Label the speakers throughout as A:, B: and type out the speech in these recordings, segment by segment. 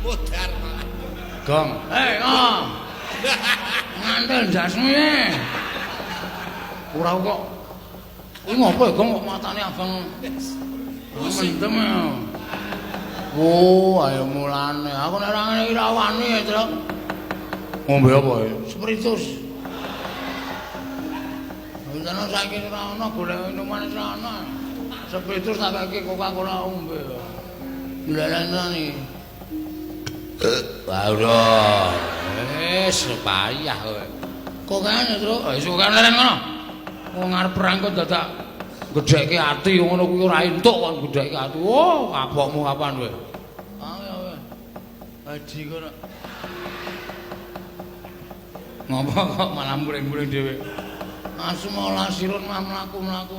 A: Modar malah.
B: Gong. Eh, oh. Ngantel ndasmu iki. Ora kok. Kuwi ngopo ya, Gong, kok matane abang mendem ya. Oh, ayo mulane. Aku nek ora ngene iki ra wani ya, Truk. Ngombe apa ya? Spiritus. Wentene saiki ora ana golek minuman ora ana. Spiritus tak kei Coca-Cola ngombe. Lha iki. Wah, wis payah kowe. Kokane, Truk. Wis kokane leren ngono. Wong arep perang kok dadak gedhekke ati ngono kuwi ora entuk kon gedhekke ati. Oh, kapokmu kapan kowe? Ayo kowe. Haji kono. Ngopo kok malah muring-muring dhewe? Asma lasirun mah mlaku-mlaku.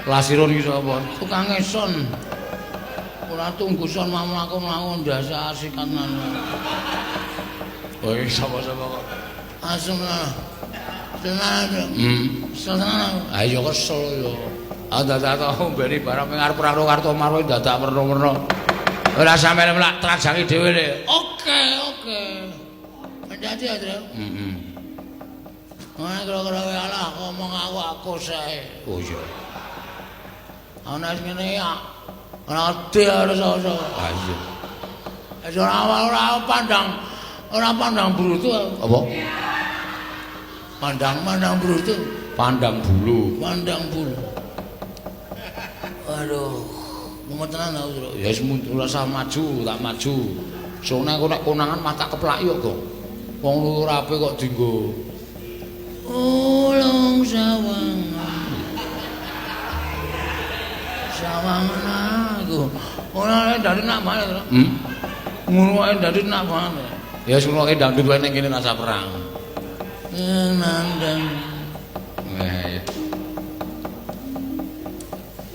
B: Lasirun iki sapa? Tukang son. Ora tunggu son mah mlaku-mlaku ndase asikan. Oh, sapa-sapa kok? Asma. Tenan. Tenan. Ayo kesel yo. Ah dadak tau mbeni barang ngarep karo Kartomarwa dadak werna-werna. Ora sampe mlak trajangi dhewe le. Oke, oke. Hati-hati ya, Tru. Heeh. Ora kira-kira alah ngomong aku sae. Oh iya. Ana sing ngene ya. Ora ade ora sapa. Ha iya. Wis ora pandang ora pandang brutu. Apa? Pandang brutu. Pandang bulu. Pandang bulu. Aduh, mumet tenan aku, Tru. Ya wis ora usah maju, tak maju. Sone aku nek konangan mah tak keplaki kok, Gong. Wong ora apik kok dienggo. Ulung sawang. Sawangan aku. Ora dadi nak banget. Ngono wae dadi nak banget. Ya wis ngono dangdut wae ning kene rasa perang. Nandang. Eh.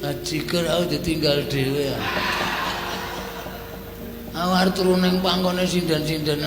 B: Ajiker aku ditinggal dhewe ya. Aku arep turu ning pangkone sinden-sinden.